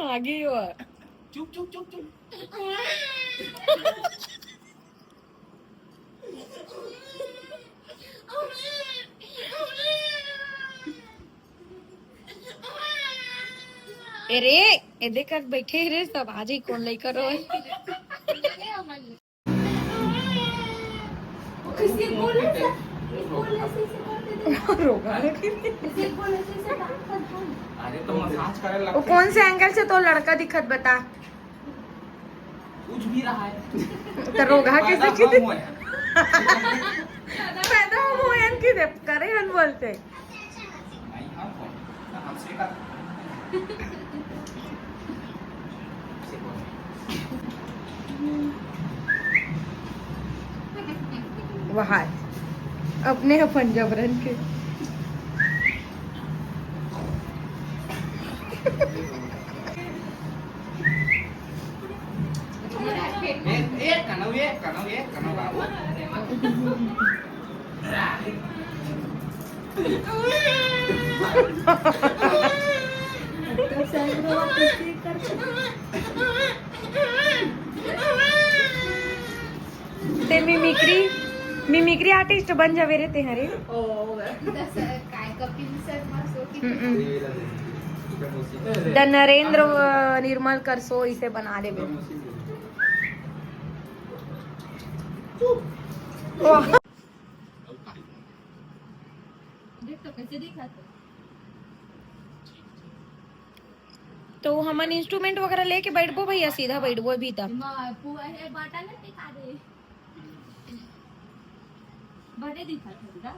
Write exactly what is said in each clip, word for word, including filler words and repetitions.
आगे ही हुआ। चुप, चुप, चुप, चुप। ए रे, ए देख कर बैठे रे सब, आज ही कौन लइका रो। अरे तो मसाज करे वो लगते कौन से एंगल से तो लड़का दिखत बता? कुछ भी रहा है। तो रोगहा कैसे पैदा चीज? हम हुए हैं। पैदा हम हुए हैं कि दे-, करे हन बोलते। नहीं, हम कौन? ना हमसे का। वहां अपने अपन जबरन के। एक, एक कनौ, एक कनौ, एक कनौ बाबू। ते मिमिक्री, मिमिक्री आर्टिस्ट बन जावे रे ते हरे। ओ, बस, काय कपिल शर्मा शो की हम्म। द नरेंद्र, अ, निर्मल कर शो इसे बना लेबे। वाह। देख तो कैसे दिखाते। तो हमन इंस्ट्रूमेंट वगैरह लेके बैठबो भैया, सीधा बैठबो अभी तक। मा-, पुआ है, बाटा ना दिखा दे। बड़े दिखा दे, बेटा।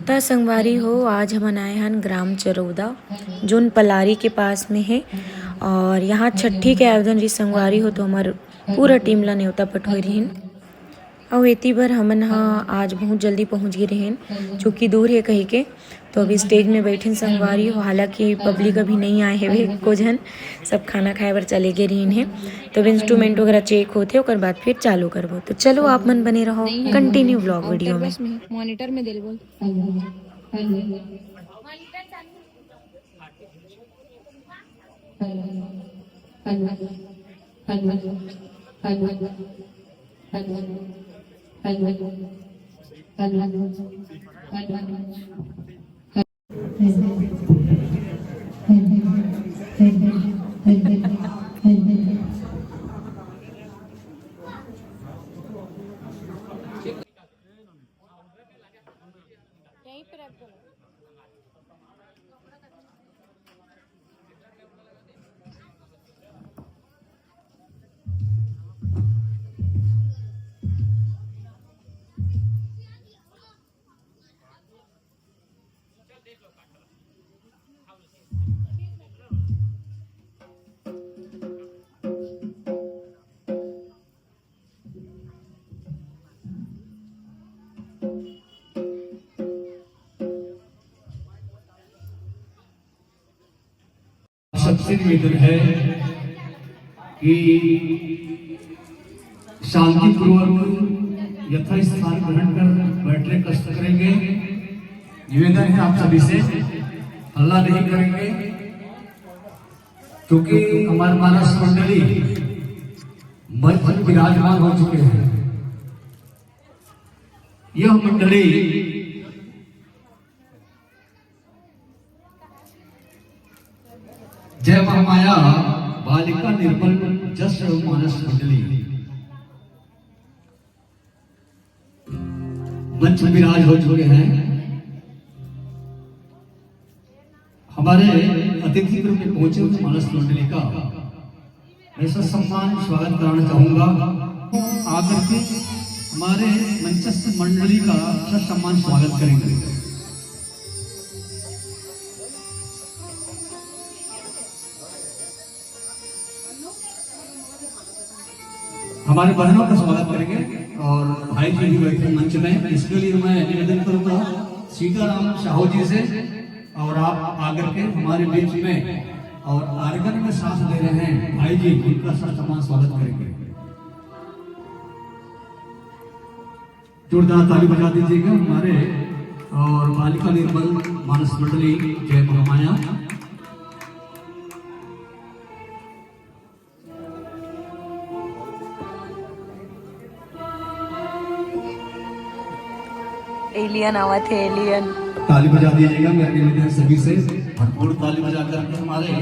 त संगवारी हो, आज हमन आए हन ग्राम चरौदा, जोन पलारी के पास में हे, और यहाँ छट्ठी के आयोजन रहिस संगवारी हो, तो हमर पूरा टीम ला नेवता पठोय रहिन। अउ एती बर हमन ह आज बहुत जल्दी पहुँच गे रहेन, चूँकि दूर हे कहिके। तो अभी स्टेज में बैठिन संगवारी हो, हालांकि पब्लिक अभी नहीं आए हेवे एको झन, सब खाना खाए बर चले गे रहिन हे। तो अब इंस्ट्रूमेंट वगैरह चेक होथे, ओकर बाद फिर चालू करबो। तो चलो, आप मन बने रहो कंटिन्यू व्लॉग वीडियो में। मॉनिटर में दे बोल। यहीं पे रख दो। सबसे निवेदन है कि शांतिपूर्वक यथास्थान ग्रहण कर बैठने कष्ट करेंगे। निवेदन है आप सभी से, हल्ला नहीं करेंगे, क्योंकि हमारे मानस मंडली मंच पर विराजमान हो चुके हैं। यह मंडली जय महामाया बालिका निर्मल जस मानस मंडली मंच विराज हो चुके हैं। हमारे अतिथि के रूप में पहुंचे हुए मानस मंडली का मैं ससम्मान स्वागत कराना चाहूंगा। आकर के हमारे मंचस्थ मंडली का ससम्मान स्वागत करेंगे। हमारे बहनों का स्वागत करेंगे और भाई जी भी बैठे मंच में। इसके लिए मैं निवेदन करूंगा सीताराम साहू जी से, और आप आकर के हमारे बीच में और आर्गन में साथ दे रहे हैं भाई जी, उनका सर समान स्वागत करेंगे। जोरदार ताली बजा दीजिएगा हमारे और बालिका निर्मल मानस मंडली जय महामाया। एलियन आवत हे, एलियन। ताली बजा दीजिएगा, मेरा निवेदन है सभी से भरपूर ताली बजा करके हमारे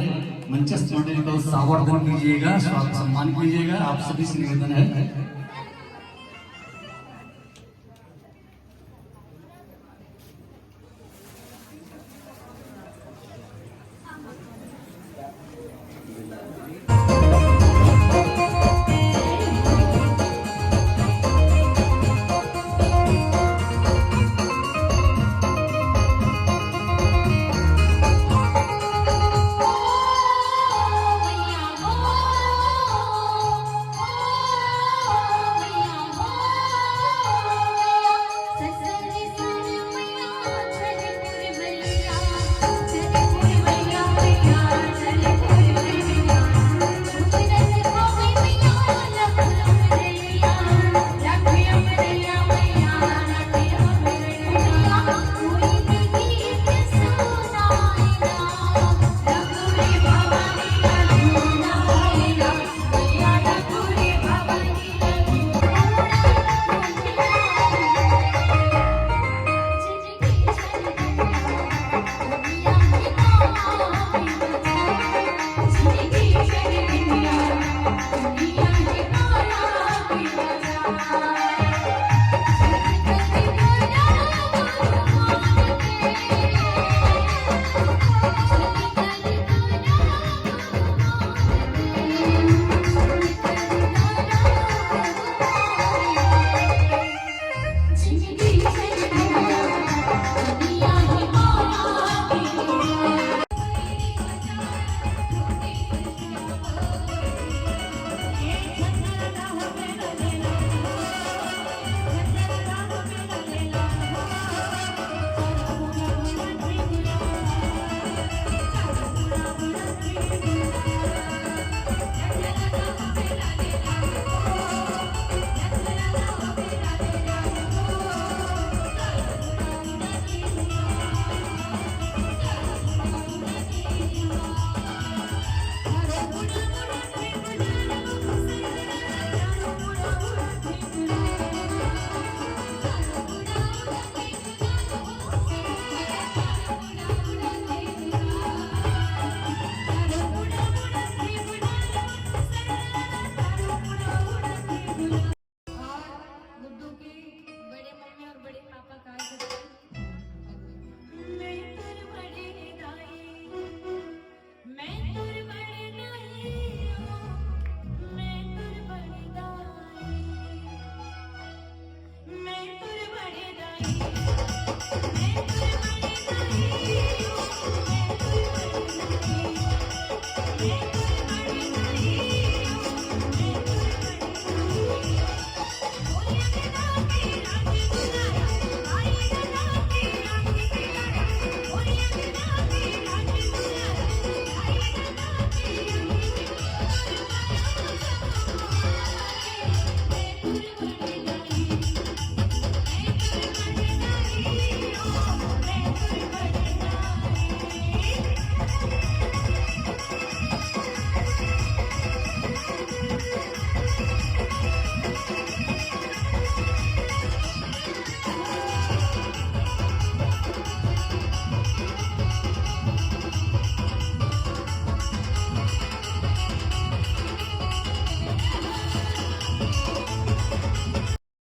मंचस्थ मंडली का उत्साहवर्धन कीजिएगा, स्वागत सम्मान कीजिएगा, आप सभी से निवेदन है। और गुड्डू के बड़े मम्मी और बड़े पापा का मैं तोर बड़े दाई, मैं तोर बड़े दाई, मैं तोर बड़े दाई, मैं तोर बड़े दाई, मैं तोर बड़े दाई, मैं तोर बड़े दाई, मैं